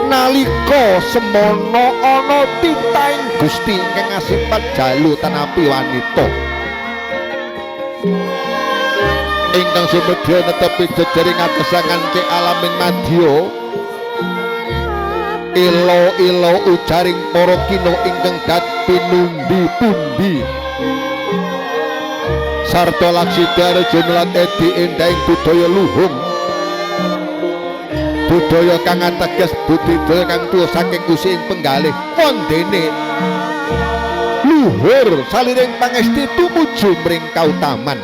Nalika semono ana titahing Gusti ingkang asipat jalu tanapi wanita ingkang sumedya netepi jejering kagesangan cek alaming madya ilo-ilo ujaring para kina ingkang dat pinundi-pundi sarta laksita Arjuna lan Edi endahing budaya luhung budaya kang ateges budidaya kang tuwa saking usi ing penggalih wondene luhur saliring pangesti tumuju mring kautaman.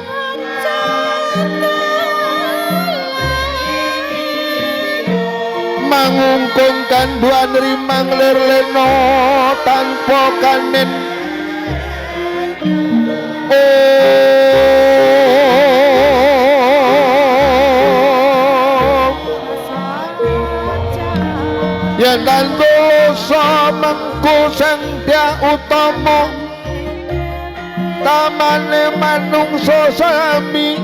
Mangungkung kanduan rimang lir lena tanpa kanen yen tantusa mengku sang Dyah Utama tamane manungsa sami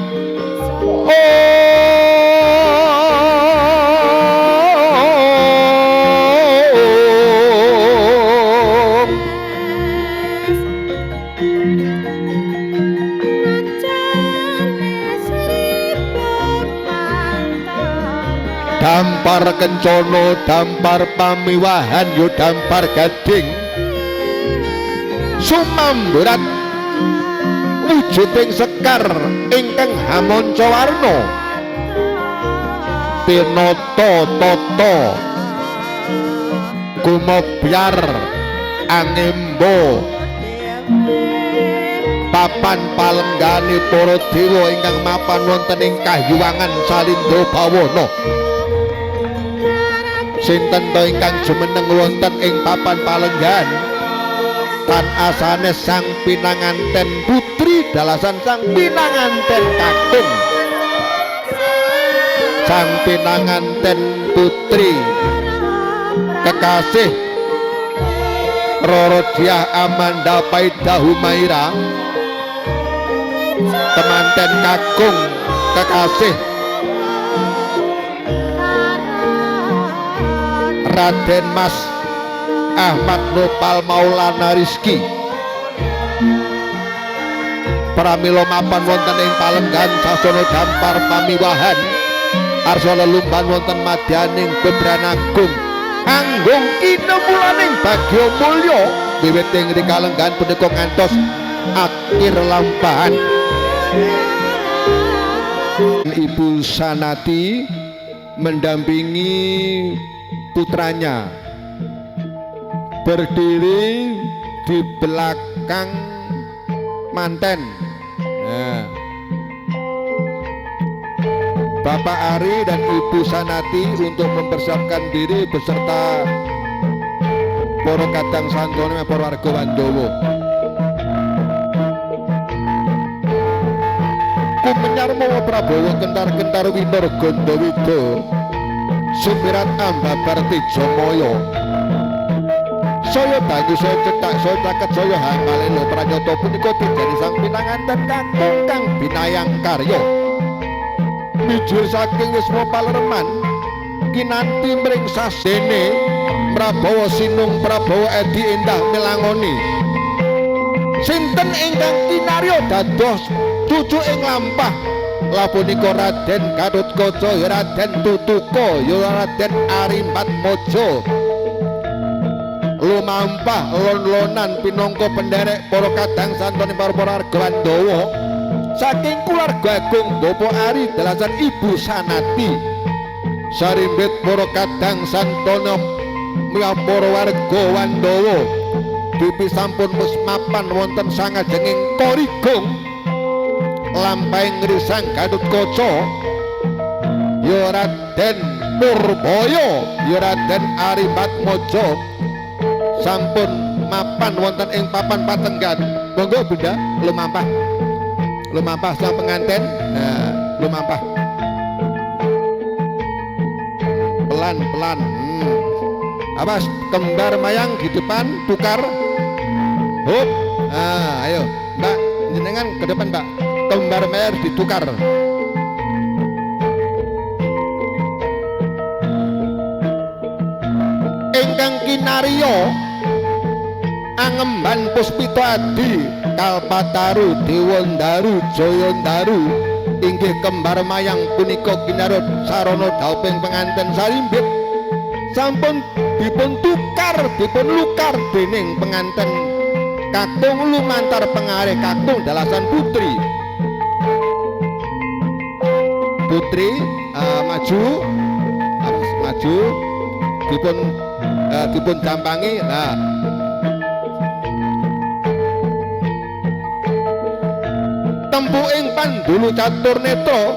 dampar kencana, dampar pamiwahan, yo dampar gading sumamburat wujuding sekar ingkang hamanca warna tinata tata gumobyar angembo papan palenggane para dewa ingkang mapan wonten ing kahyuwangan Salindra Bawana. Sinten to ingkang jumeneng wonten ing papan palenggan tan asane sang pinanganten putri dalasan sang pinanganten kakung sang pinanganten putri kekasih Roro Dyah Amanda Paida Humaira temanten kakung kekasih Raden Mas Ahmad Nopal Maulana Rizky pramila mapan wonten ing palenggan sasana dampar pamiwahan arsa lelumban wonten madyaning bebran agung anggung kinemulaning bagya mulya wiwit ing kalenggan punika ngantos akhir lampahan. Ibu Sanati mendampingi putranya berdiri di belakang manten. Nah, Bapak Ari dan Ibu Sanati untuk mempersiapkan diri beserta para kadang santone para warga Wandowo. Kumenyar mawa Prabowo kentar-kentar winor Gandawida sumirat ambabar Tejamaya saya banyu saya cethak saya caket saya hangalelo pranyata punika tejane sang pinanganten kakung kang binayang karya mijil saking wisma palereman kinanti mring sasdene Prabowo Sinung Prabowo Edi Endah Melangoni sinten ingkang kinarya dados cucu ing lampah lapunika Raden Gatotkaca ya Raden Tutuka ya Raden Arimbatmaja lumampah lon-lonan pinangka penderek para kadang santone para warga Wandawa saking keluarga agung Bapak Ari dalasan Ibu Sanati sarimbit para kadang santone miwah para warga Wandawa dupi sampun wis mapan wonten sangajenging Korigung lampahing ngrisang Gatotkaca ya Raden Purbaya ya Raden Arimbatmaja sampun mapan wonten ing papan patenggan. Monggo Bunda lumampah lumampah sang pengantin. Nah, lumampah pelan-pelan. Awas kembar mayang di depan tukar. Hup. Nah, ayo Mbak jenengan ke depan Mbak. Kembar mayang ditukar. ingkang kinarya angemban puspita adi Kalpataru Dewandaru Jayandaru inggih kembar mayang punika kinarya sarana dhauping penganten sarimbit sampun dipun tukar dipun lukar dening penganten kakung lumantar pengarih kakung dalasan putri. Putri maju maju dipun dipun jampangi. Nah, tempuking pandulu catur netra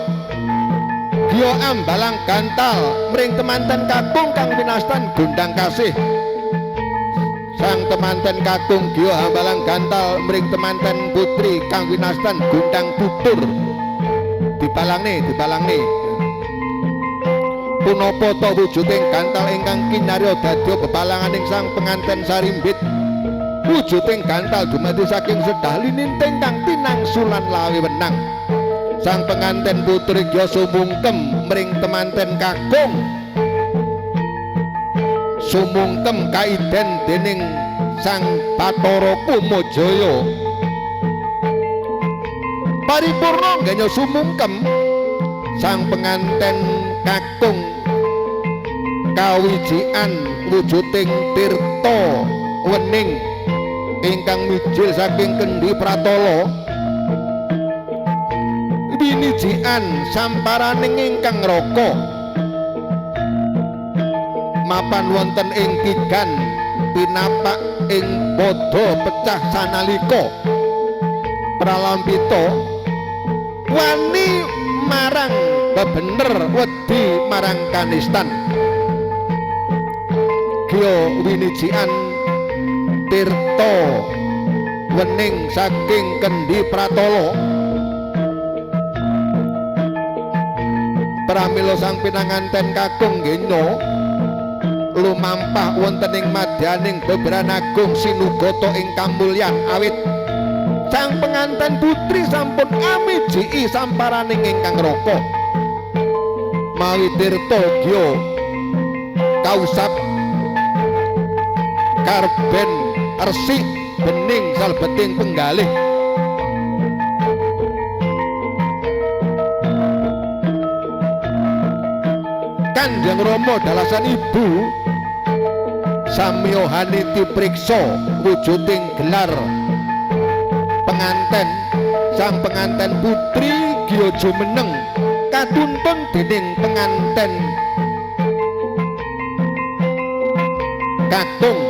giya ambalang gantal mring temanten kakung kang winastan gondang kasih. Sang temanten kakung giya ambalang gantal mring temanten putri kang winastan gondang tutur. Dibalangne, dibalangne. Punapa ta wujuding gantal ingkang kinarya dadya bebalanganing sang penganten sarimbit? Wujuding gantal dumadi saking sedah lininting kang tinangsulan lawe wenang. Sang penganten putri gya sumungkem mring temanten kakung. Sumungkem kaiden dening Sang Bathara Kumajaya. Paripurna nggenya sumungkem sang penganten kakung kawijian wujuding tirta wening ingkang mijil saking kendi pratala winijian samparaning ingkang raka mapan wonten ing tigan pinapak ing padha pecah sanalika pralampita wani marang bebener wedi marang kanistan. Gya winijian tirta wening saking kendi pratala pramila sang pinanganten kakung genya lumampah wonten ing madyaning beberan agung sinugata ing kamulyan awit sang penganten putri sampun amijiki samparaning ingkang raka. Mawi tirta gya kausap karben resik bening salbeting penggalih. Kanjeng Rama dalasan ibu samya haniti priksa wujuding gelar penganten. Sang penganten putri gya jumeneng katuntun dening penganten kakung.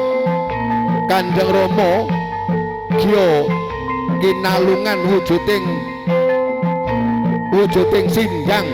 Kanjeng Rama gya kinalungan wujuding sinjang.